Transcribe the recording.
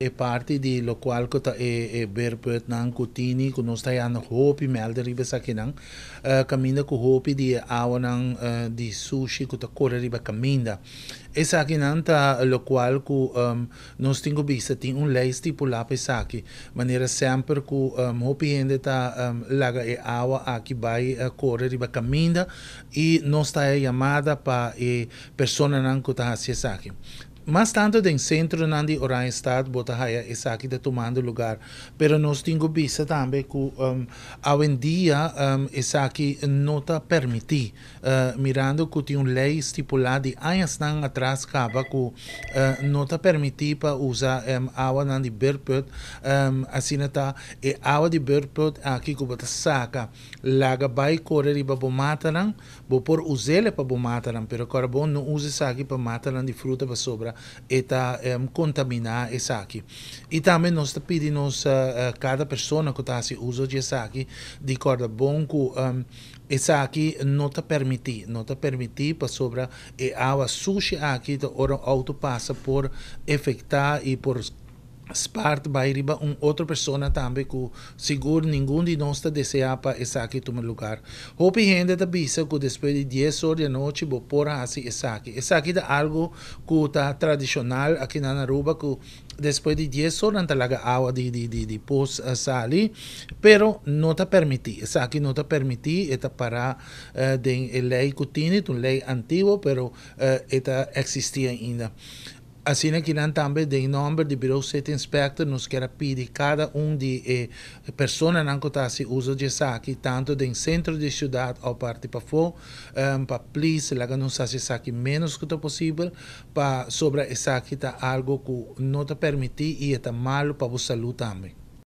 E parti di locual cu ta e beerputnan cu tini cu nos ta hayando hopi melder riba esakinan, caminda cu hopi di e awanan di sushi cu ta core riba caminda. Esakinan ta locual cu nos tin cu bisa tin un ley stipula pa esaki. Manera semper cu hopi hende ta laga e awa aki bay core riba caminda y nos ta haya yamada pa e personanan cu ta haci esaki. Mas tanto den centronan di Oranjestad bo ta haya esaki ta tumando lugar, pero nos tin cu bisa tambe cu awendia esaki no ta permiti, mirando cu tin un ley stipula di añasnan atras caba cu no ta permiti pa usa awanan di beerput. Asina ta e awa di beerput aki cu bo ta saca laga bay core riba bo matanan. Bo por us'ele pa bo matanan, pero kòrda bo no usa esaki pa matanan di fruta pasobra e ta kontaminá esaki. I tambe nos ta pidi nos kada persona ku ta hasi uso di esaki di kòrda bon ku esaki no ta permití, no ta permití pasobra e awa sushi aki ta ora un outo pasa por efektá i por spart bai riba un otro persona tambe cu sigur ningun di nos ta desea pa esaki tuma lugar. Hopi hende ta bisa cu despues di dies or di anochi bo por haci esaki. Esaki ta algo cu ta tradicional aki na Aruba cu despues di dies or nan ta laga awa di di di di pos sali, pero no ta permiti. Esaki no ta permiti, e ta para den e ley cu tini, ta un ley antiguo pero e ta existi ainda. Asina ki nan tambe den nomber di Bureau City Inspector nos kier a pidi cada un di e personanan cu ta haci uso di esaki tanto den centro di ciudad of parti pafo pa please laga nos haci esaki menos cu ta posibel pa sobra esaki ta algo cu no ta permiti y e ta malo pa bo salud tambe.